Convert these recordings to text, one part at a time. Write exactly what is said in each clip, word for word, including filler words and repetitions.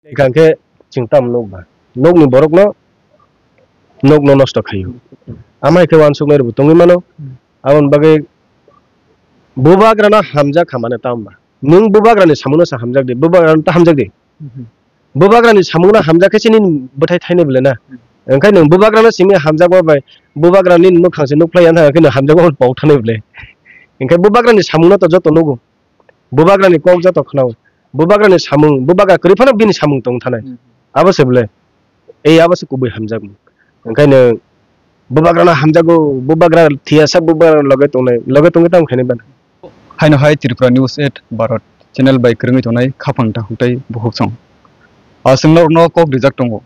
Hwnkhe chwng tamo nuk ba? Nukni borokno nukno nosto khaio. Amai khe uansuknai rwbo tongwi mano. Aboni bagwi bubagrano hamjak kha mane tamo ba? Nwng bubagrani samungno se hamjak di, bubagrano ta hamjak di. Bubagrani samungno hamjak khe chini bwthai thainai bwle na? Hwnkhe nwng bubagrano simi hamjakma bai bubagrani mwkhang se nukphlai ya, hwnkhe nwng hamjakma bai pok thanai bwle? Hwnkhe bubagrani samungno to joto nugo. Bubagrani kok joto khwnao. Bubagrani samung, bubagra kwrwi phano bini samung tong thanai. Hmm. Abo se bwle. Ei abo se kubui hamjakmung. Onkhaino bubagrano hamjago, bubagra thiyasa bubagra loge tongnai, loge tongwi tamo khainai bana. Haino hai Tripura News eight Bharat channel bai kwrwngwi tongnai khaphang takhuk tei bukhuk song. Ah, chwng norokno kok rijak tongo.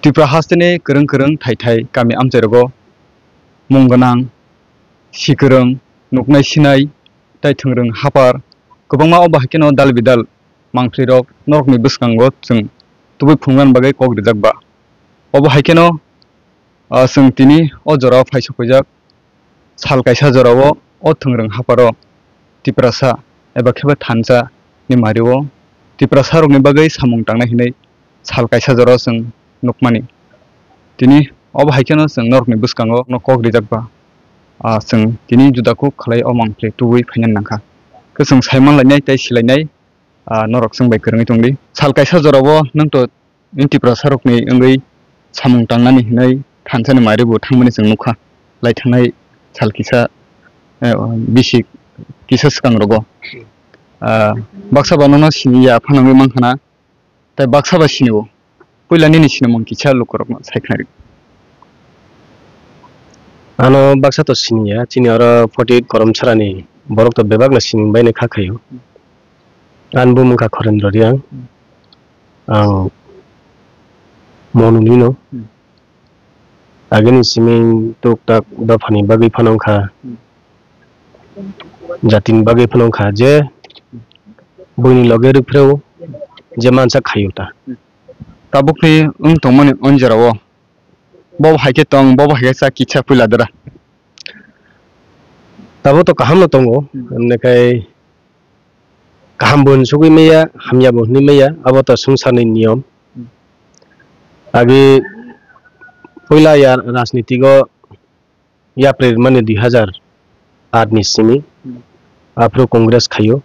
Tripura hasteni kwrwng kwrwng thai thai kami amchairogo mung gwnang, si kwrwng, nuknai sinai, tei thwngrwng hapar kwbangma, obo hai kheno dal bidal mangphlirok norokni bwskango chwng tubui phunuknani bagwi kok rijak ba. Obo hai kheno, ah, chwng tini o jorao phai sokphaijak. Sal kaisa jorao o thwngrwng haparo Tiprasa eba khe bo thansa ni mario Tiprasa rokni bagwi samung tangnai hinwi sal kaisa jorao chwng nukmani. Tini obo hai kheno chwng norokni bwskango no kok rijak ba, ah, chwng tini juda kuk khlai o mangpli tubui phainani nangkha. Khe chwng saiman lainai tei silainai, ah, norok chwng bai kwrwngwi tongdi. Sal kaisa jorao nwng to Tiprasa rokni wngwi samung tangnani hinwi thansani mari bo thangmani chwng nukha. Lai thangnai sal kisa, eh, bisi kisa swkang rogo. Ah, baksa ba nono sini ya phano wngwi mankha na, tei baksa ba sini o. Puila nini sinimung kisa lukurokno sai khnari. Ano baksa to sini ya, chini oro forty eight Koromsarani borok to bebak no sini bai ni kha khayo. Ani bumung kha Khorendra Reang. Ang Monulino. Hmm. Agini simi tuk tak dophani bagwi phano wngkha. Hmm. Jatini bagwi phano wngkha je buini loge rwphreo je mansa khaio ta. Hmm. Tabukni wng tongmani o jorao bo hai khe tong, bo hai khe cha kisa puila dara. Tabuk to kaham no tongo, hmm, hwnwi khai kaham bo hwn sugwi maya, hamya bo hwnwi maya, abo to swngcharni niyom. Agi puila ya rajnitigo yapri rwmani dui hazar aat ni simi, aphuru Congress khaio.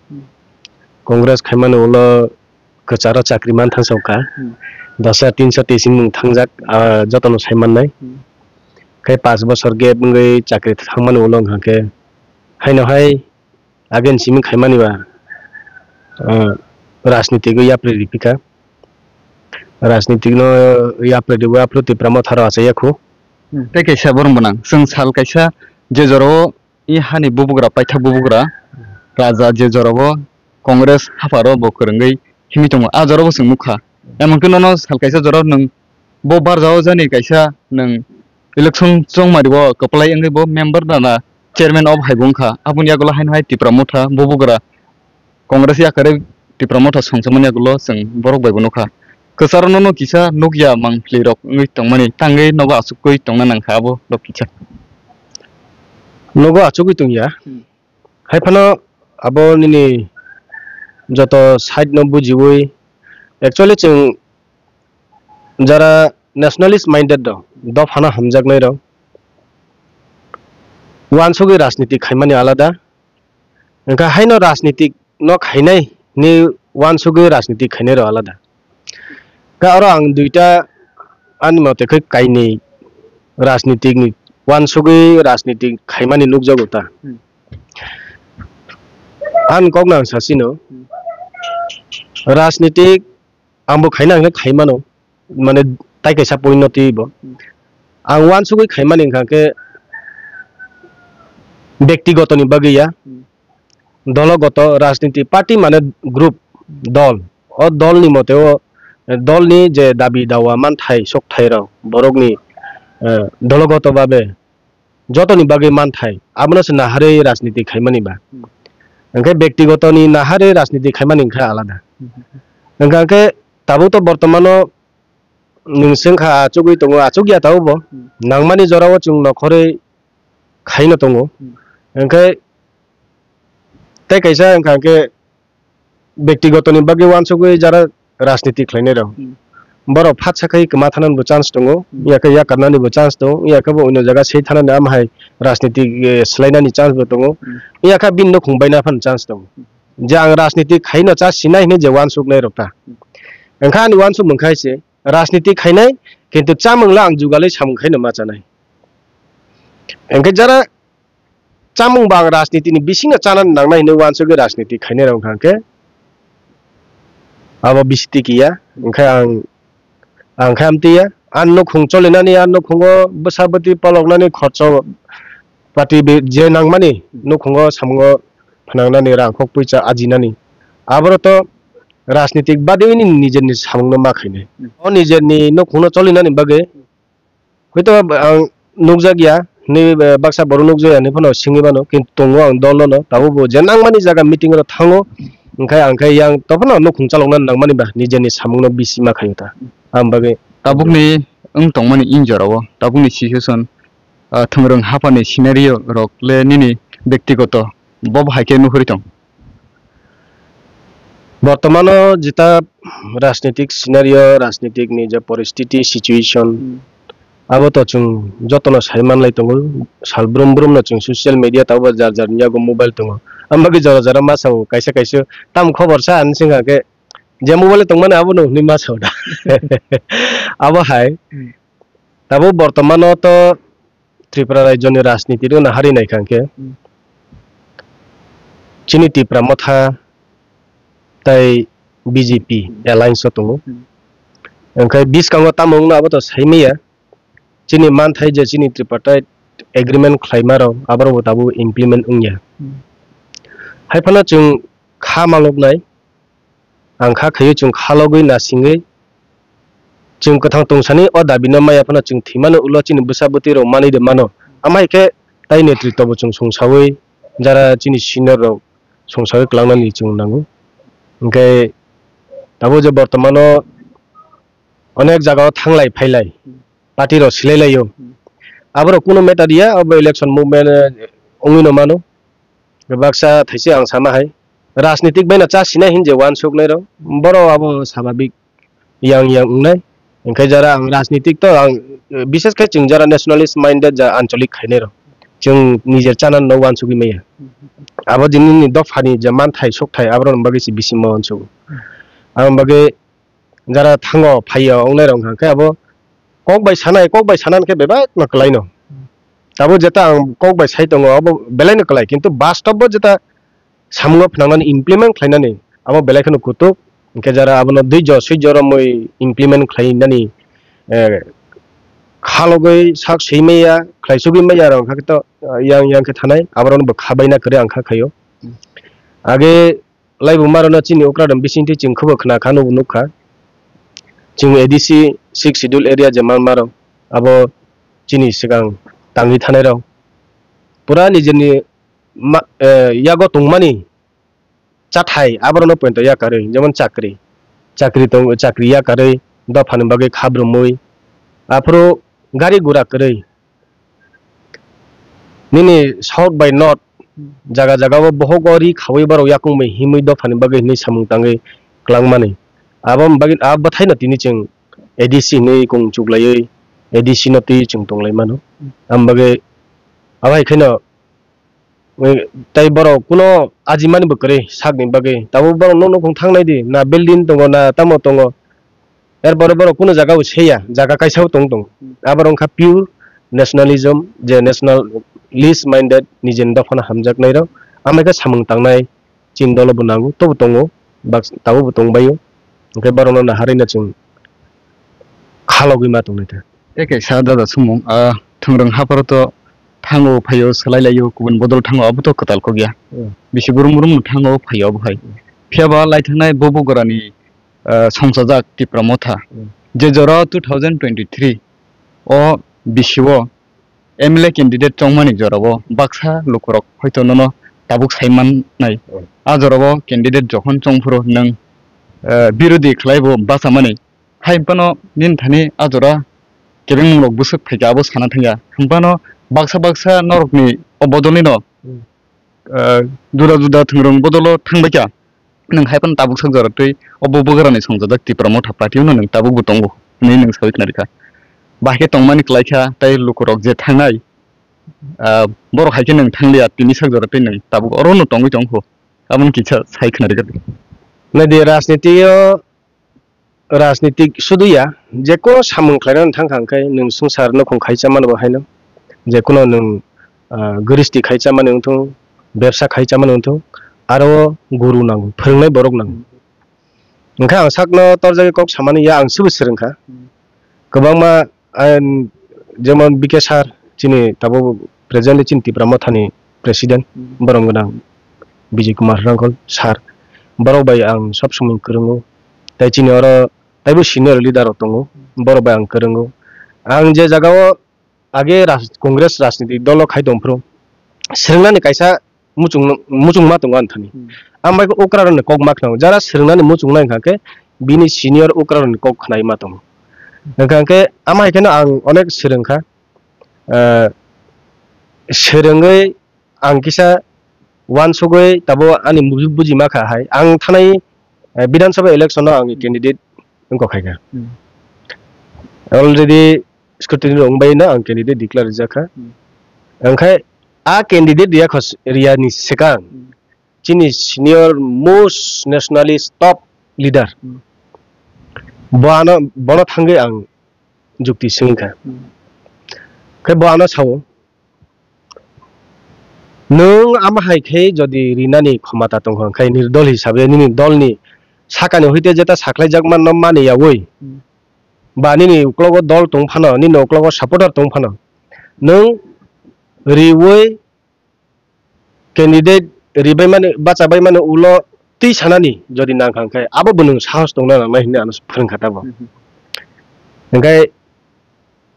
Congress khaimani ulo kwcharo chakri man thangsok kha. Dos hajar tinso teis ni mung thangjak, ah, jotono sai mannai. Khai paanch bosor gap wngwi chakri thangmani ulo wngkha khe haino hai Again simi khaimani ba, ah, rajnitik o yapri ripikha. Rajnitik no yapri riwi aphuru Tipra Motha rw achaiya khu. Hmm, tei kaisa borok bo nang. Chwng sal kaisa je jorao i hani bubugra, paithak bubugra, raja je jorao Congress hapharo bo kwrwngwi himwi tongo. A jorao bo chwng nukha. Emonki nono sal kaisa jorao nwng bo barjao jani kaisa nwng election chongmari bo kwplai wngwi bo member rana chairman of hai bo wngkha. Aboni yagulo haino hai Tipra Motha bubugra Congress yakarwi Tipra Motha songchakmani yagulo chwng borok bai bo nukha. Kwcharo nono kisa nukya mangpli rok wngwi tongmani tangwi nogo achukgwi tongna nangkha abo rok kisa. Nogo achugwi tongya. Hmm. Haiphano abo nini joto side no bujiwi actually chwng jara nationalist minded rok, dophano hamjaknai rok, uansugwi rajniti khaimani alada, wngkha haino rajniti no khainai ni uansugwi rajniti khainai rok alada. Khe oro ang duita ani mote khe kainwi rajnitik ni uansugwi rajnitik khaimani nukjago ta. Hmm. Ani kok no ang sasino. Hmm. Rajnitik ang bo khaina hwnkhe khaimano, mane tai kaisa point no twiwi bo. Hmm. Ang uansugwi khaimani hwnkha khe bektigoto ni bagwi ya. Hmm. Dologoto rajniti party mane group, dol. O dol ni mote o, eh, dol ni je dabi dawa manthai sokthai rok borok ni, eh, dologoto babe jotoni bagwi manthai abono se naharwi rajniti khaimani ba. Hmm. Hwnkhe bektigoto ni naharwi rajniti khaimani hwnkhe alada. Hmm. Hwnkha khe tabuk to bortomano nwng se wngkha achugwi tongo, achukya tabukbo. Hmm. Nangmani jorao chwng nokhorwi khaino tongo. Hmm. Hwnkhe tei kaisa wngkha khe bektigotoni bagwi uansugwi jara rajniti khlainai rok. Hmm. Borok phatsa khai kwma thanani bo chance tongo, hmm, yakhe yakarnani bo chance tongo, yakhe bo oino jaga sei thanani amhai rajniti, eh, swlainani chance bo tongo, hmm, yakhe bini nukhung baina phano chance tongo. Hmm. Je ang rajniti khaino cha sinai hinwi je uansuknai rok ta. Hmm. Wngkha ani uansuk mungkha se rajniti khainai, kintu chamungla ang jugalwi samung khaino ma chanai. Hwnkhe jara chamung ba ang rajniti ni bisingo chana nangnai hinwi uansugwi rajniti khainai rok wngkha hwnkhe abo bisi tiki ya, hwnkhe ang, ang khe amtwi ya. Ang nukhung cholinani, ang nukhungo bwsa bwtwi paloknani khorcho pati be-, je nangmani nukhungo samungo phnangnani rang kok puisa ajinani, aboro to rajnitik badiwini nijerni samungno ma khainai. O nijerni nukhungno cholinani bagwi Hwito ang nukjakya hinwi, eh, baksa borok nukjakya hinwi phano singwi mano, kintu tongo ang dol no, tabukbo je nangmani jaga meeting oro thango, hwnkhe ang khe yang tophano nukhung chalokna nangmani ba, nijeni samungno bisi ma khaio ta. Ang bagwi tabukni wng tongmani in jorao, tabukni situation, ah, thwngrwng haphani scenario rok le nini bektigoto bo hai khe nuhuri tong? Bortomano jeta rajnitik scenario, rajnitik ni je poristiti, situation, hmm, abo to chwng jotono sai manlai tongo. Sal brum brum no chwng social media tabuk jar jar ni yago mobile tongo. Ang bagwi jora jora ma sao, kaisa kaisa tamo khobor sa hinwi swngkha khe je mobile tongmani abono hinwi ma sao da. Abo hai. Hmm. Tabuk bortomano to Tripura rajyoni rajniti rwna hari naikha hwnkhe, hmm, chini Tipra Motha tei B J P alliance o tongo. Hmm. Hwnkhe biskango tamo wngno abo to saimaya. Chini manthai je chini tripartite agreement khlaima rok, aborok bo tabuk implement wngya. Hmm. Hai phano chwng kha maloknai, ang kha khaio chwng khalogwi nasingwi chwng kwthang tungsani o dabino maya phano chwng thwimano ulo chini bwsa bwtwi rok manwi de mano. Amai khe tai netritwo bo chwng songsawi jara chini senior rok songsawi kwlangnani chwng nango. Hwnkhe tabuk je bortomano onek jagao thanglai phailai party rok swlai laio. Aborok kunu matter ya, obo election movement, eh, wngwi no mano. Baksa thaise ang sama hai, rajnitik bai no cha sinai hin je uansuknai rok, borok abo sababik yang yang wngnai. Hwnkhe jara ang rajnitik to ang, eh, bishes khe chwng jara nationalist minded ja ancholik khainai rok, chwng nijer chana no uansugwi maya. Abo jinini dophani je manthai sokthai aborok bagwi se bisi ma uansugo. Ang bagwi jara thango phaio wngnai rok hwnkha khe abo kok bai sanai, kok bai sanan khe bebak no kwlai no. Abo jeta ang kok bai sai tongo abo belai no kwlai, kintu bastob bo jeta samungo phnangnani implement khlainani abo belai kheno kutuk. Hwnkhe jara abono dui jo sui jo romwi implement khlainani, eh, khalogwi sak sui maya, khlai sugwi maya rok hwnkha khe to, eh, yang yang khe thanai aborok no bo kha baina kwrwi ang kha khaio. Age Laibuma rok no chini okra rok bisingtwi chwng khubo khna kha, nubo nuk kha. Chwng A D C six schedule area je manma rok, abo chini swkang tangwi thanai rok. Pura nijeni ma-, eh, yago tongmani chathai aborok no poito yakarwi, jemon chakri. Chakri tong, chakri yakarwi, dophani bagwi khabrumwi. Aphuru gari gura kwrwi. Nini south bai north jaga jaga o bohok o ri khawi borok yakung bai himwi dophani bagwi hinwi samung tangwi kwlangmani. Aboni bagwi a bwthaino tini chwng A D C hinwi kung chuklaiwi A D C no twi chwng tonglaimano. Aboni bagwi abo hai kheno, eh, tei borok kuno ajimani bo kwrwi sakni bagwi. Tabuk borok nok nukhung thangnai di, na building tongo, na tamo tongo. Erpore borok kunu jaga bo seiya, jaga kaisa bo tong tong. Hmm. Aborok wngkha pure nationalism, je nationalist minded, nijeni dophano hamjaknai rok. Amai khe samung tangnai chini dolo bo nango, tobo tongo, bak-, tabuk bo tongbaio. Hwnkhe borokno naharwi no chwng khalogwi ma tongnai ta. Tei kaisa dada sumung, ah, thwngrwng hapharo to thango phaio, swlai laio, kubun bodol thango, abo to kwtal kok ya. Hmm. Bisi brum brum thango phaio abo hai. Phiya ba lai thangnai bo bogorani ah, songchajak Tipra Motha. Hmm. Je jora two thousand twenty-three o bisio M L A candidate chongmani jorao baksa lukurok hoito nono tabuk sai mannai. Hmm. A jorao candidate jokhon chongphuru nwng, ah, birodhi khlaibo bachamani. Hai phano nini thani a jora kebengmungrok bwswk phaikha abo sana thangya. Hwnphano baksa baksa norokni o bodolnino, hmm, ah, juda juda thwngrwng bodolo thangbaikha. nwng hai phano tabuk sak jora twi obo bugrani songjak Tipra Motha Party-o no nwng tabuk bo tongo hwnwi nwng sawi khna rikha. Bahai khe tongmani kwlai kha, tei lukurok je thangnai, ah, borok hai khe nwng thangliya, tini sak jora tei nwng tabuk oro no tongwi tong kho, aboni kisa sai khna rikha. Naidi, rajniti-o, rajnitik sudu ya, je kono samung khlaina thang kha hwnkhe nwng swngchar nukhung khai chamani bo haino, je kono nwng, ah, gristi khai chamani wngthung, bebsa khai chamani wngthung, aro guru nango, phwrwngnai borok nango. Hwnkhe ang sakno torjagwi kok samani ya, ang sibo swrwngkha. Kwbangma, ah, jemon B K sir, chini tabuk presently chini Tipra Mothani president, borom gwnang Bijay Kumar Rangkhol sir. Borok bai ang sob somoi kwrwngo. Tai chini oro taibo senior leader rok tongo, borok bai ang kwrwngo. Ang je jagao age raj-, Congress rajniti dolo khai tongphuru, swrwngnani kaisa muchung, muchungma tongo ani thani. Hmm. Ang bai okra rokni kok ma khna, jara swrwngnani muchungnai wngkha khe bini senior okra rokni kok khnaima tongo. Wngkha khe ama hai kheno ang onek swrwngkha. Ah, swrwngwi ang kisa uansugwi tabo ani buji-, bujima kha hai. Ang thanai, eh, Bidhan Sabha election-o ang candidate wngkha khaikha. Hmm. Already scrutiny rok wngbaino ang candidate declare rijak kha. Hmm. Wngkhe a candidate riya khos-, riyani swkang Hmm. chini senior most nationalist top leader Hmm. bo ano, bono thangwi ang jukti swngkha. Hmm. Khe bo ano sao, "Nwng ama hai khe jodi rinani khomata tongkha, hwnkhe nini dol hisabe nini dolni sakani hoite jeta sakhlaijakma no mani yaui, Hmm. ba nini uklogo dol tong phano, nini uklogo supporter tong phano, nwng riui candidate ribai mani, bacha bai mani ulo twi sanani jodi nang kha, hwnkhe abo bo nwng sahos tongna nangnai," hinwi ano phwrwngkha tabo. Mhm. Hwnkhe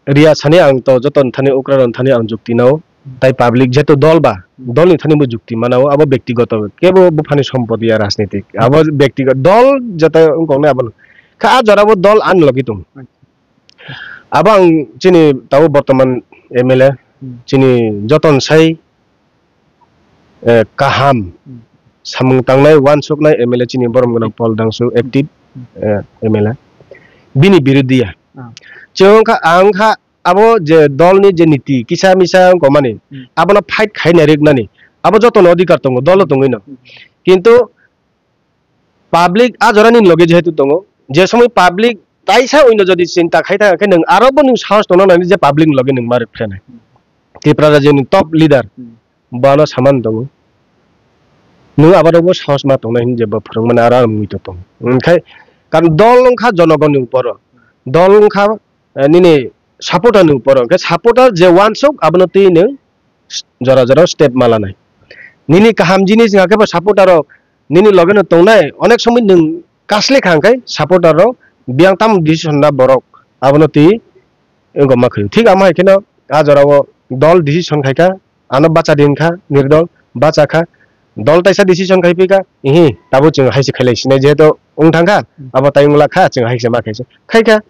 riya sani ang to joto ni thani okra rok ni thani ang jukti nao. Tai public jeto dol ba, dol ni thani bo jukti manao, abo bektigoto kebo buphani sompoti ya rajnitik. Abo bektigoto dol jeta wngkok nai abono. Kha a jora bo dol ani logi tong. Abo ang chini tabo bortoman M L A, Hmm. chini joton sai, eh, kaham, Hmm. samung tangnai, uansuknai M L A chini borom gwnang Paul Dangsu, active, Hmm. eh, M L A. Bini birudiya. Ah. Chwng kha, ang kha abo je dolni je niti, kisa misa wngkokmani, Hmm. abono fight khaina riknani, abo jotono odhikar tongo, dolo tongwino. Hmm. Kintu public a jorani loge jehetu tongo, je somoi public taisa oino jodi chinta khai thang khe nwng aro bo nwng sahos tongna nani je public ni loge nwng ma rwkphrenai. Tripura rajyoni top leader Hmm. bo ano saman tongo. Nwng abo rokbo sahos ma tongnai hinwi je bo phwrwngmani aro ang muitu tongo. Hwnkhe karon dol wngkha jonogonni uporo. Dol wngkha eh, nini supporter ni upor o. Hwnkhe supporter je uansuk abono twi nwng s-, jora jora step ma lanai. Nini kaham jinis wngkha khe bo supporter rok nini loge no tongnai, onek somoi nwng kasle kha hwnkhe supporter rok biyang tamo decision na borok abono twi wngkha ma khaio. Thik amo hai kheno a jora o dol decision khai kha, ano bacha din kha, nirdol bacha kha. Dol taisa decision khai phi kha, ihi, tabuk chwng hai se khailai sinai, jehetu wng thang kha, abo tai wng la kha, chwng hai se ma khai se. Khai kha,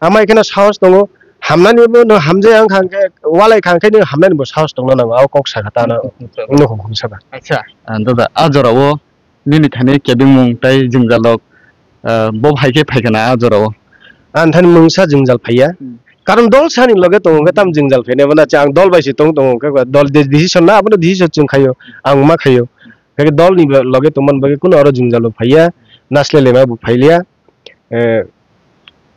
ama hai kheno sahos tongo, hamnani bo no hamjai ang kha, hwnkhe walai kha, hwnkhe nini hamnani bo sahos tongna nango, abo kok sa kha ta ano, nokho khum sa kha. Acha, ah, dada, a jora o nini thani kebengmung tai jwngjal rok, ah, bo hai khe phai kha na a jora o? Ang thani mungsa jwngjal phaiya. Hmm. Karon dol sani loge tongo hwnkhe tam jwngjal phainai bo na, ang dol bai se tong tongo hwnkhe dol de-, decision na, abono decision chwng khaio, ang ma khaio. Hwnkhe dol ni loge tongmani bagwi kuno oro jwngjal bo phaiya, nasle lema bo phailiya, eh,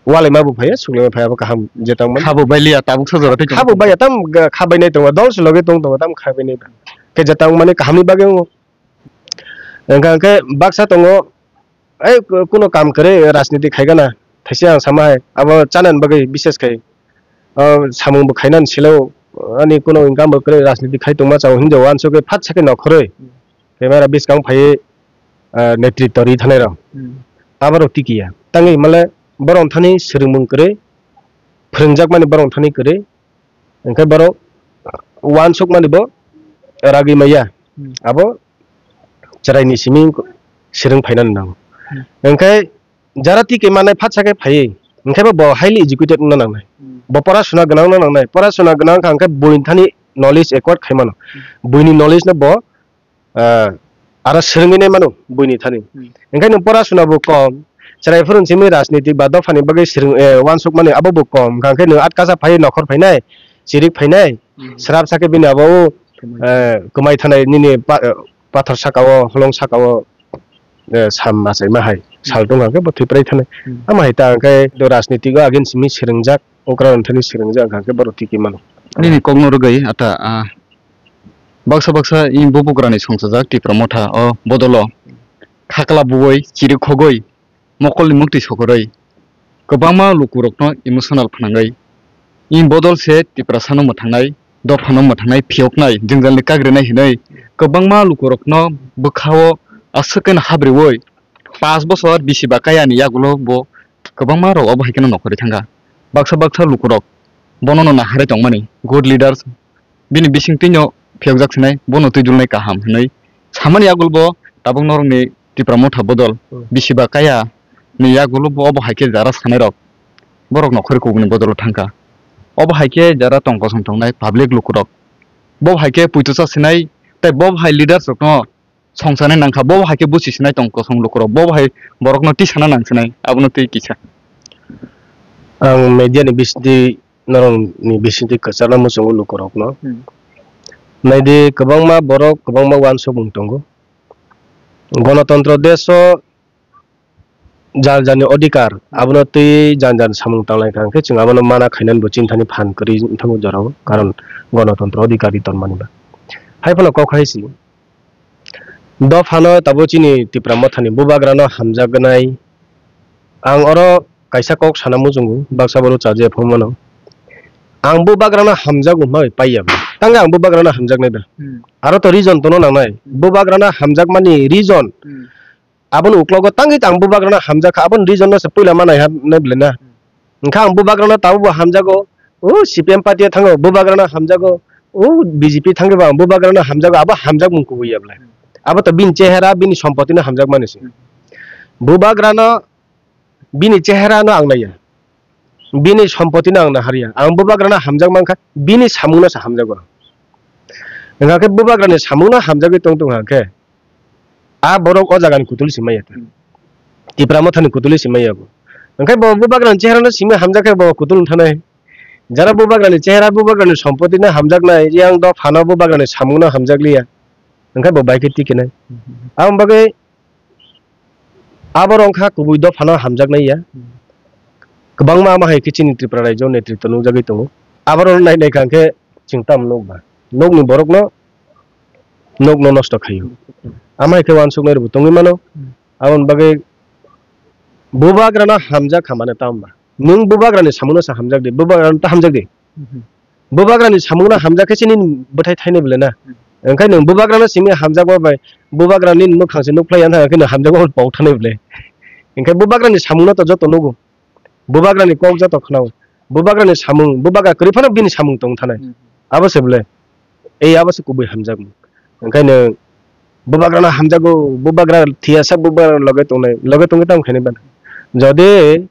walai ma bo phaiya, suklai ma phaiya, abo kaham je tongmani. Khabo bailiya, tabuk sajora tei khabo baiya, tam ga-, kha bainai tongo, dol se loge tong tongo, tam kha bainai ba. Khe je tongmani kahamni bagwi wngo. Hwnkha hwnkhe baksa tongo, ei ku-, kuno kam kwrwi rajniti khaigana, thaisa ang sama hai, abo chanani bagwi bises khai, o samung bo khainani silo, ani kuno income bo kwrwi, rajniti khai tongma chao hinjo uansukgwi phat sakhe nokhorwi, camera biskang phaiwi, ah, netritto ri thanai rok. Hmm. Aborok tikiya. Tangwi male borok thani swrwngmung kwrwi, phwrwngjakmani borok thani kwrwi, hwnkhe borok uansukmani bo ragwi maya. Hmm. Abo chwraini simi swrwng phainani nango. Hmm. Hwnkhe jara tike manai phatsa khe phaiwi, hwnkhe bo, bo highly educated wngna nangnai. Hmm. Bo pora suna gwnang wngna nangnai. Pora suna gwnang wngkha hwnkhe buini thani knowledge acquired khai mano. Hmm. Buini knowledge no bo, ah, aro swrwngwi nai mano buini thani. Hmm. Hwnkhe nwng porasuna bo kom, chwrai phuru simi rajnitik ba dophani bagwi swrwng, eh, uansukmani abo bo kom, hwnkhe nwng atkasa phai nokhor phainai, chirik phainai, hmm, srap sakhe bini abo, kwmai, eh, kwmai thanai nini pa-, eh, pathor saka o, holong saka o, eh, sam achai ma hai, hmm, sal tong hwnkhe bo thwi prai thanai. Hmm. Ama hai ta hwnkhe do rajnitik o agin simi swrwngjak, okra thani swrwngjak hwnkhe borok tiki mano. Nini kokno rwgwi ata, ah, baksa baksa i bubagrani songchajak Tipra Motha o bodolo khakla buwi, chiri khogwi, mokolni muktwi sokorwi kwbangma lukurokno emotional phnangwi i bodol se Tiprasano mwthangnai, dophano mwthangnai, phiyoknai, jwngjalni kagrinai hinwi kwbangma lukurokno bwkhao aswk khe habriwi pash bosor bisi ba kaya ni yagulo bo kwbangma rok obo hai kheno nokhorwi thangkha. Baksa baksa lukurok bonono naharwi tongmani, good leaders, bini bisingtwino phiyokjak sinai, bono twijulnai kaham hinwi samani yagulo bo tabuk norokni Tipra Motha bodol, hmm, bisi ba kaya ni yagulo bo obo hai khe jara sanairok borok nokhorwi kubuni bodolo thangkha. Obo hai khe jara tong kosom tongnai public lukurok, bo hai khe puito cha sinai tei bo hai leaders rokno songsanai nangkha, bo hai khe buchi sinai tong kosong lukurok, bo hai borokno tisana nang sinai, abono twi kisa. Ang media ni bisingtwi, norokni bisingtwi kwcharna muchungo lukurokno. Hmm. Naidi, kwbangma borok, kwbangma uansukmung tongo. Gonotontro desh o jal jalni odhikar, abono twi jang jang samung tanglai kha, hwnkhe chwng abono mana khainani bo chini thani phan kwrwi wngthango jorao, karon gonotontro odhikar ri tongmani ba. Hai phano kok hai si, dophano tabuk chini Tipra Mothani bubagrano hamjaknai, ang oro kaisa kok sana muchungo, baksa borok chajiya phano mano. Ang bubagrano hamjago hwnwi paiya ba, tangwi ang bubagrano hamjaknai ba? Hmm. Aro to reason tono nangnai, bubagrano hamjakmani reason. Hmm. Aboni uklogo tangwi ang bubagrano hamjak kha, aboni reason no se puila ma naiha nai bwle na. Hwnkha ang bubagrano tabukbo hamjago, o C P M party o thango, bubagrano hamjago, o B J P thangwi bo ang bubagrano hamjago, abo hamjakmung kubui ya bwle. Abo to bini chehera, bini sompotino hamjakmani se. Bubagrano bini cheherano ang naiya. Bini sompotino ang naharya. Ang bubagrano hamjak mankha, bini samungno se hamjago. Hwnkha khe bubagrani samungno hamjagwi tong tong hwnkha khe, a borok o jagani kutul si maya ta. Tipra Mothani kutul si maya bo. Hwnkhe bo bubagrani cheherano simi hamjak khe bo kutul wng thanai. Jara bubagrani chehera, bubagrani sompotino hamjaknai, yang dophano bubagrani samungno hamjakliya. Hwnkhe bo bai khe tikinai. Aboni bagwi Abo rok wngkha kubui dophano hamjaknai ya. Kwbangma ama hai khe chini Tripura rajyo netritw nukjagwi tongo. Abo rok nai nai kha khe chwng tamo nukba? Nokni borokno nokno nosto khaio. Ama hai khe uansuknai rokbo tongwi mano. Aboni bagwi bubagrano hamjak kha mane tamo ba? Nwng bubagrani samungno se hamjak di, bubagrano ta hamjak di. Bubagrani samungno hamjak khe se nini bwthai thainai bwle na. Hwnkhe nwng bubagrano simi hamjakma bai bubagra nini mwkhang se nukphlai ya, hwnkhe nwng hamjakma bai pok thanai bwle. Hwnkhe bubagrani samungno to joto nugo. Bubagrani kok joto khnao. Bubagrani samung, bubagra kwrwi phano bini samung tong thanai. Abo se bwle. Ei abo se kubui hamjakmung. Hwnkhe nwng bubagrano hamjago, bubagra thiyasa bubagra loge tongnai, loge tongwi tamo khainai bana. Jodi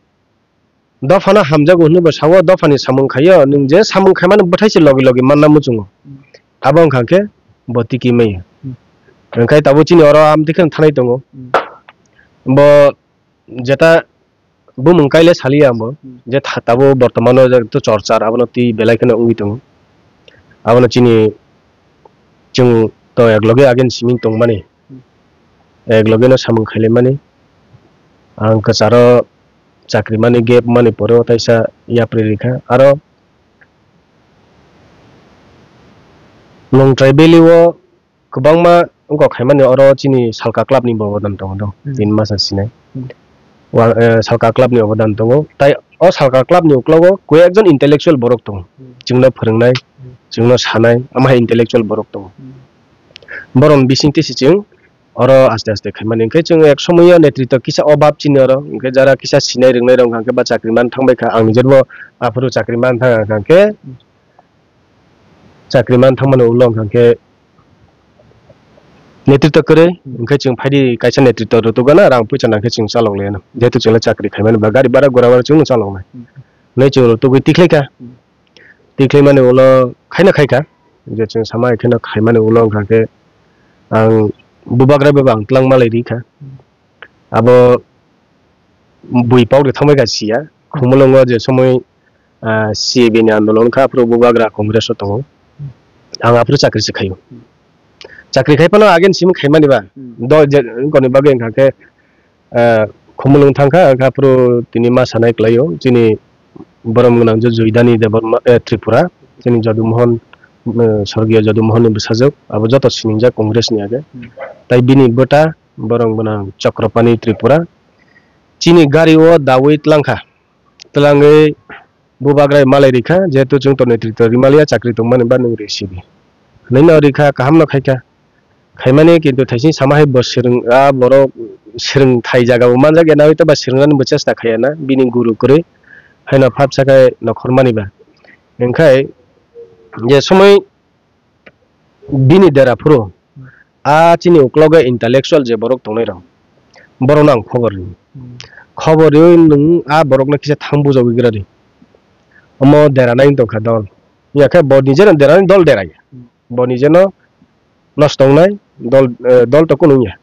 dophano hamjago hwnwi bo sao, dophani samung khaio, nwng je samung khaimani bwthai se logi logi manna muchungo. Abo wngkha khe bo tiki maya. Hwnkhe tabuk chini oro amtwi kheno thanai tongo. Bo jeta bumung kaile saliya ambo, je tha-, tabuk bortomano je to chorchar abono twi belai kheno wngwi tongo. Abono chini chwng to ekloge agin simi tongmani. Eklogeno samung khailaimani. Ang kwcharo chakri mani gap mani pore o taisa yapri rikha. Aro Longtrai Valley o kwbangma wngkok khaimani oro chini Salka club ni bo obodan tongo do. Tin masa sinai. Wa-, eh, Salka club ni obodan tongo. Tai o Salka club ni uklogo koi ekjon intellectual borok tongo. Chwngno phwrwngnai, chwngno sanai, ama hai intellectual borok tongo. Borokni bisingtwi se chwng oro aste aste khaimani. Hwnkhe chwng ek somoyo netritw kisa obab chini oro. Hwnkhe jara kisa sinai rwngnai rok hwnkhe ba chakri man thangbai kha. Ang nijerbo aphuru chakri man thang kha hwnkhe chakri man thangmani ulo hwnkhe netritw kwrwi. Hwnkhe chwng phaidi kaisa netritw rwtugana, rang puisa nangkhe chwng chalok laiyano. Jehetu chwngno chakri khaimani ba gari bara gura bara chwngno chaloknai. Hwnwi chwng rwtugwi tikhlai kha. Tikhlaimani ulo khaino khaikha, je chwng sama hai kheno khaimani ulo wngkha khe ang bubagra bai bo ang tlang malai ri kha. Abo bui pok de thangbai kha siya. Khumulwngo je somoi, ah, C A B ni andolon kha, aphuru bubagra Congress o tongo. Ang aphuru chakri se khaio. Chakri khai phano again simi khaimani ba. Hmm. Do je, koni bagwi wngkha khe, ah, Khumulwng thangkha, wngkha aphuru tini ma sanai kwlaio, chini borom gwnang je Joydani Debbarma, eh, Tripura, chini Jodumohon, eh, Sorgiyo Jodumohon ni bwsajwk, abo joto sinijak Congress ni age. Hmm. Tai bini bwta borom gwnang Chokropani Tripura. Chini gari o dawi tlangkha. Tlangwi bubagra malai rikha, jehetu chwng to netritwo rimaliya, chakri tongmani ba nwng risibi. Hwnwi no rikha, kaham no khaikha. Khaimani kintu thaising sama hai bo swrwng, a borok swrwng thai jaga bo manjak ya, nawi to ba swrwng nani bo chesta khaiya na, bini guru kwrwi. Haino phap sakai nokhormani ba. Wngkhai je somoi bini dera phuru, a chini uklogo intellectual je borok tongnai rok, borokno ang khobor ri. Hmm. Khobor riwi nwng a borokno kisa thang bujagwi gra di. Omo dera nai wng tongkha dol. Yakhe bo nijeno derani dol deraya. Hmm. Bo nijeno nosto wngnai dol, eh, dol to kunu wngya.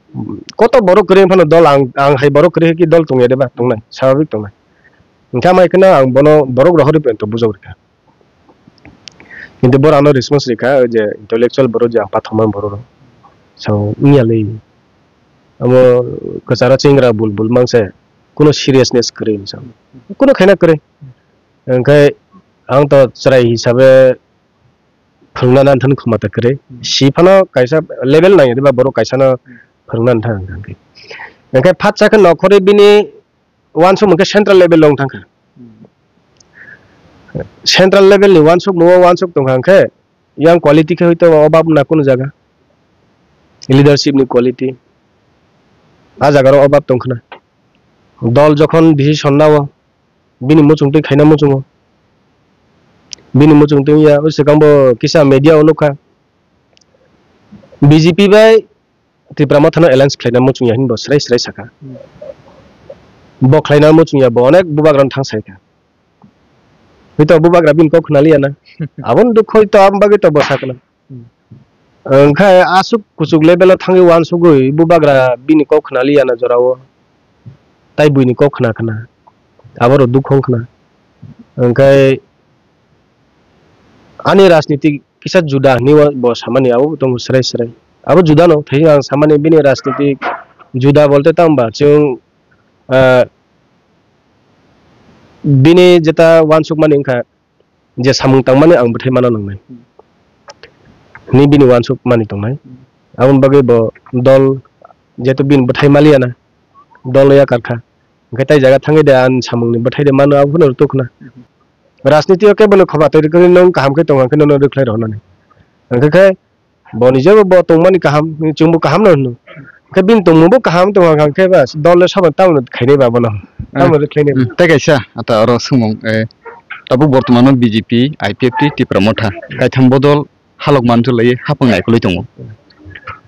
Koto borok kwrwi phano dol ang, ang hai borok kwrwi hai ki dol tongya de ba tongnai, swababik tongnai. Hwnkhe amai kheno ang bono borok rohorwi to bujagwi rikha. Kintu boro ano response rikha, o je intellectual borok je ang pathomani borok rok. So, wngya le. Amo kwcharo chengra bul bul mangse, kuno seriousness kwrwi hinwi sa. Kuno khaina kwrwi. Hwnkhe ang to chwrai hisabe phwrwngna nang thani khumata kwrwi. Si phano kaisa level nangya diba borok kaisano phwrwngna nang thang hwnkhe. Hwnkhe phatsa khe nokhorwi bini wansukmung khe central level o wng thangkha. Central level ni wansukmung o wansuk tongkha hwnkhe yang quality khe hoito obab na kunu jaga. Leadership ni quality. A jaga rok obab tongkhna. Dol jokhon decision nao, bini muchungtwi khaina muchungo. Bini muchungtwi ya, o swkang bo kisa media o nukha. B J P bai Tipra Mothano alliance khlaina muchungya hinwi bo srai srai sakha. Hmm. Bo khlaina muchungya, bo onek bubagrano thang saikha. Hwito bubagra bini kok khna liya na. Aboni dukho hwito aboni bagwi to bo sakna. Hmm. Wngkhe aswk kuchuk level o thangwi wansugwi bubagra bini kok khna liya na jorao. Tai buini kok khna khna. Aboro dukho wngkhna. Wngkhe ani rajniti kisa juda hinwi bo samani abo tongo srai srai. Abo juda no, thai ang samani bini rajniti juda bolte tamo ba chwng, ah, bini jeta wansukmani wngkha je samung tangmani ang bwthai mana nangnai. Hinwi bini wansukmani tongnai. Aboni bagwi bo dol jehetu bini bwthai maliya na, dol no yakarkha. Hwnkhe tai jaga thangwi de ani samungni bwthai de mano abo phano rwtuk khna. Rajniti o kebo no khoba twi rwkhe nwng kaham khe tong khe nono rwkhlai rw hwnani. Hwnkhe khe bo ni jebo bo tongmani kaham, chwngbo kaham no hwno. Hwnkhe bini tongmungbo kaham tong kha hwnkhe ba dol le sabo tamo khainai ba bono. Tamo rwkhlainai. Hmm, tei kaisa ata oro swngmung, eh, tabuk bortomano B J P, I P F T, Tipra Motha kaitham bodol halok manjwlaiwi hapang naikolwi tongo.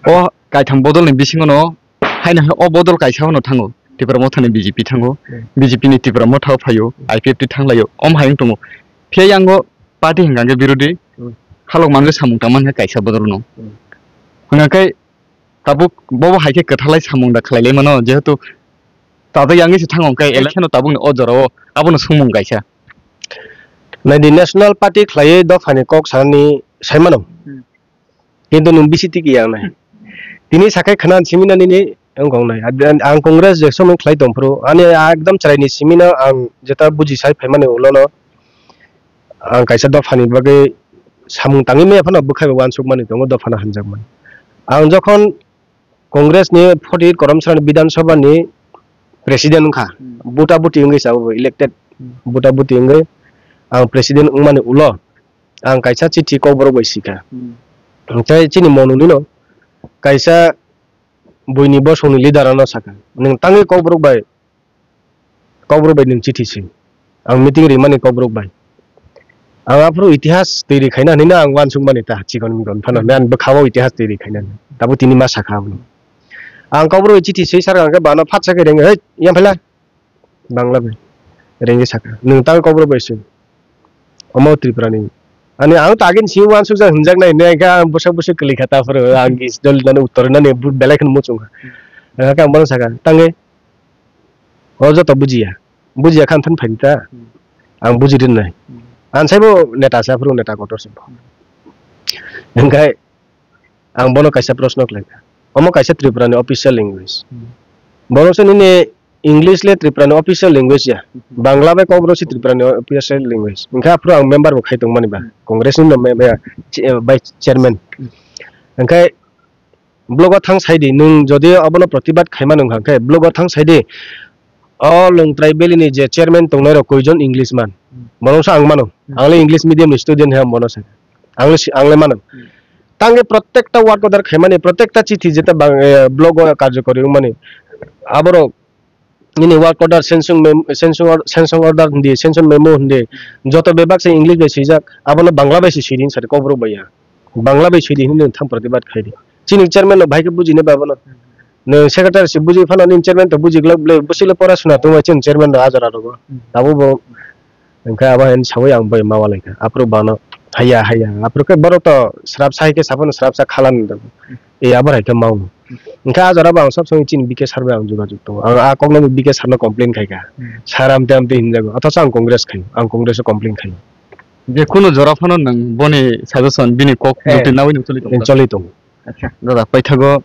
O kaitham bodolni bisingono haino hai o bodol kaisa hwnwi thango, Tipra Mothani B J P thango, Hmm. B J P ni Tipra Motha o phaio, I P F T thanglaio, om hai wng tongo. Phiya yango party hwnkha khe birodhi, Hmm. halok manwi samung tangma hwnkhe kaisa bodol no. Hmm. Hwnkha khe tabuk bobo hai khe kwthalai samung da khlai lai mano, jehetu tabuk yang se thango khe election no tabuk ni o jora o abono swngmung kaisa. Nai di national party khlaiwi dophani kok sanani sai mano. Hmm. Kintu nwng bisi tiki yang nai. Tini sakai khana simi no nini wngkong nai. Ad-, ang Congress je somoi khlai tong phuru, ani ekdom chwrai ni simi no ang jeta buji sai phaimani ulo no ang kaisa dophani bagwi samung tangwi maya phano bwkhai bai uansuk mani tongo, dophano hamjak mani. Ang jokhon Congress ni forty eight Karamsara ni Bidhan Sabha ni president wngkha, Hmm. buta buti wngwi sa bo elected, Hmm. buta buti wngwi ang president wngmani ulo ang kaisa chithi Kokborok bai sikha. Hmm. Tei chini monoli no kaisa buini bosongni leader ano sakha, "Nwng tangwi Kokborok bai, Kokborok bai nwng chithi si. Ang meeting rimani Kokborok bai." Ang aphuru itihas twi ri khaina hinwi no ang uansuk mani ta chikon mikon phano Hmm. nang bwkha o itihas twi ri khaina. Tabuk tini ma sakha abono. Ang Kokborok bai chithi swi sakha hwnkhe bano phatsa khe rengwi, "Hei, yang phaila." Bangla bai. Rengwi sakha, "Nwng tang Kokborok bai se. Omo Tripura ni Ani ang to agin si uansuk jak hinjak nai ne, khe ang bwsak bwswk kwlwi kha, ta phuru ang gis dol nani uttor nani bu-, belai kheno muchung kha. Ang khe ang bono sakha, "Tangwi, o joto bujiya, bujiya khan than phaidi ta, ang buji rinai." Ang saibo neta sa phuru neta kotor se. Hwnkhe ang bono kaisa proshno khlaikha. Omo kaisa Tripura ni official language. Hmm. Borok se nini English le Tripura ni official language ya. Hmm. Bangla bai Kokborok se Tripura ni official language. Hwnkhe aphuru ang member bo khai tongmani ba. Hmm. Congress ni no me-, me-, chi-, eh, vice chairman. Hmm. Hwnkhe blogo thang saidi, nwng jodi obono protibad khaima nung kha khe blogo thang saidi. O Longtrai Valley ni je chairman tongnai rok koijon English man. Hmm. Bono se ang mano. Hmm. Ang le English medium ni student he bono se. Ang le si-, ang le mano. Hmm. Tangke protekta work order khaimani, protekta chithi jeta bang, eh, block o karjokori wngmani. Aborok nini work order, sanction mem-, sanction or-, sanction order hindi, sanction memo hindi. Joto bebak se English bai swijak, abono Bangla bai se swidi sari kokborok bai ya. Bangla bai swidi hindi thang protibad khaidi. Chini chairman no bhai khe bujini ba bono. Nwng secretary se buji phano nini chairman to buji glak ble, bwswk le pora suna tongma chini chairman no ajara rogo. Hmm. Abo bo Hwnkhe abo hai sawi ang bai ma ualaikha. Aphuru bono haya, haya. Aphuru khe borok to srapsa hai khe saphano srapsa khalan. E abo hai khe mau. Hwnkhe a jora bo ang sob somoi chini B K sir bai ang jogajog tongo. Ang a kokno B K sir no complain khaikha. Hmm. Sir amte amte hinjago. Othocho ang Congress khai, ang Congress o complain khai. Je kunu jora phano nwng boni suggestion, bini kok Eh, jotoi nawi nwng choli tongo. Choli tongo. Acha, dada, paithago,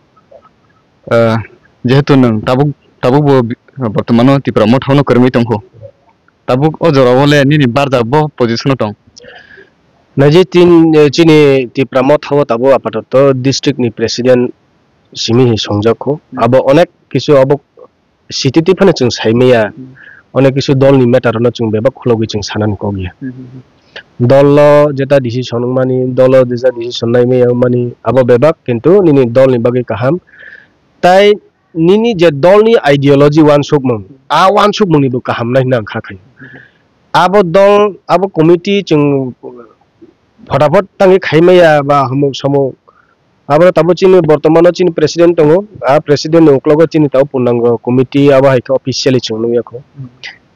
ah, jehetu nwng tabuk, tabuk bo bi-, bortomano Tipra Motha-o no kwrwngwi tongkho. Tabuk o jorao le nini barja bo position-o tong? Naiji tin, eh, chini Tipra Motha-o tabuk apatoto district ni president simi hi songjak kho. Hmm. Abo onek kisu abo city twi phano chwng sai maya. Hmm. Onek kisu dol ni matter no chwng bebak khulogwi chwng sanani kok ya. Hmm, hmm, hmm. Dol o jeta decision wngmani, dol o jeta decision nai maya wngmani, abo bebak, kintu nini dol ni bagwi kaham. Tai nini je dol ni ideology uansukmung, a uansukmung ni bo kaham nai hwnwi ang kha khai. Abo dol, abo committee chwng photapot tangwi khai maya ba hamuk samuk. Abo tabuk chini bortomano chini president tongo. A president ni uklogo chini tabuk purnango committee abo hai khe officially chwng nukya kho. Hmm.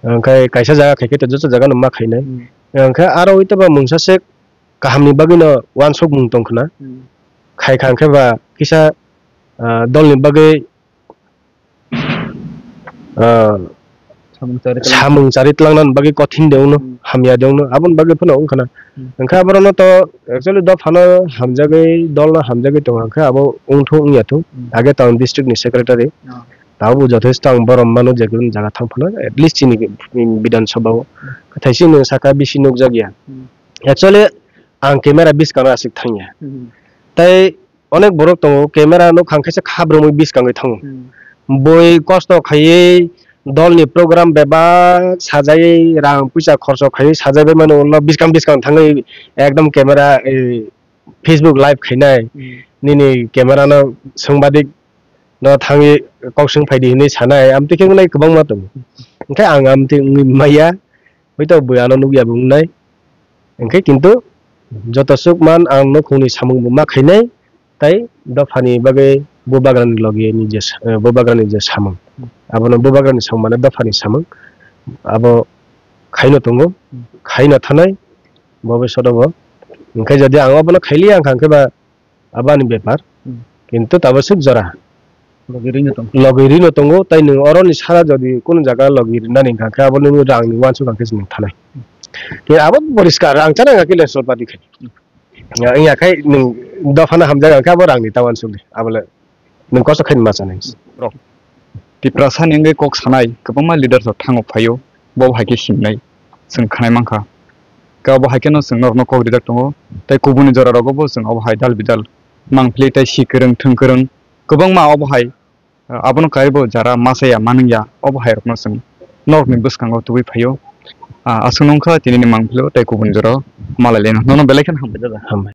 Hwnkhe kaisa jaga khai khe to joto jaga no ma khainai. Hmm. Hwnkhe aro ui tongba mungsa se kaham ni bagwi no uansukmung tong khna. Hmm. Khai kha hwnkhe ba kisa, ah, dol ni bagwi ah, samung chari twlang. Samung chari twlangna bagwi kothin de wngno, hmm, hamya de wngno, aboni bagwi phano wngkha na. Hmm. Hwnkhe aborokno to actually dophano hamjagwi, dolno hamjagwi tongo, hwnkhe abo wngthung wngya thung. Hmm. Age town district ni secretary. Oh. Tabuk jothesto ang borom mano, je kunu jaga thang phano, at least chini Bidhan Sabha o. Hmm. Thaisi nwng saka bisi nukjakya. Hmm. Actually, ang camera bwskango aswk thangya. Hmm. Tai onek borok tongo, camera no khang khe se kha brumwi bwskangwi thango. Hmm. Bui kosto khaiwi dolni program bebak sajaiwi rang puisa khorcho khaiwi sajaibai mano, ulo bwskang bwskang thangwi ekdom camera, eh, Facebook live khainai. Hmm. Nini camera no songbadik no thangwi kok swng phaidi hinwi sanai, amtwi khe wngnai kwbangma tongo. Hwnkhe ang amtwi wngwi maya, hoi to bui ano nukya bo wngnai. Hwnkhe kintu joto swk man ang nukhungni samung bo ma khainai, tai dophani bagwi bubagrani logi ni je sa-, eh, bubagrani je samung, abono bubagrani samung mane dophani samung, abo khaino tongo, khaino thanai, bobiswt o bo. Hwnkhe jodi ang obono khailiya wngkha, hwnkhe ba abo ani bepar. Hmm. Kintu tabuk swk jora. Logi rino tongo. Logi rino tongo, tai nwng oroni sara jodi kunu jaga logi rinani hwnkha khe abo nini rangni uansuk hwnkha khe se nwng thanai. Khe abo poriskar, rang chana hwnkha khe le solpadi khai. Ya, wngya khai nwng dophano hamjak hwnkha abo rangni ta uansuk di. Abo le nwng kosto khai ma chanai. Rok. Tiprasa ni wngwi kok sanai kwbangma leaders rok thango phaio, bo hai khe himnai chwng khnai mankha. Khe obo hai kheno chwng norokno kok rijak tongo, tei kubuni jora rogo bo chwng obo hai dal bidal mangpili tei si kwrwng thwng kwrwng kwbangma obo hai, ah, abono kaibo jara masa ya manung ya obo hai rokno chwng norokni bwskango tubui phaio. Ah, aswk nungkha tini ni mangpili tei kubuni jora malai laino nono belai kheno hambai jaga. Hambai.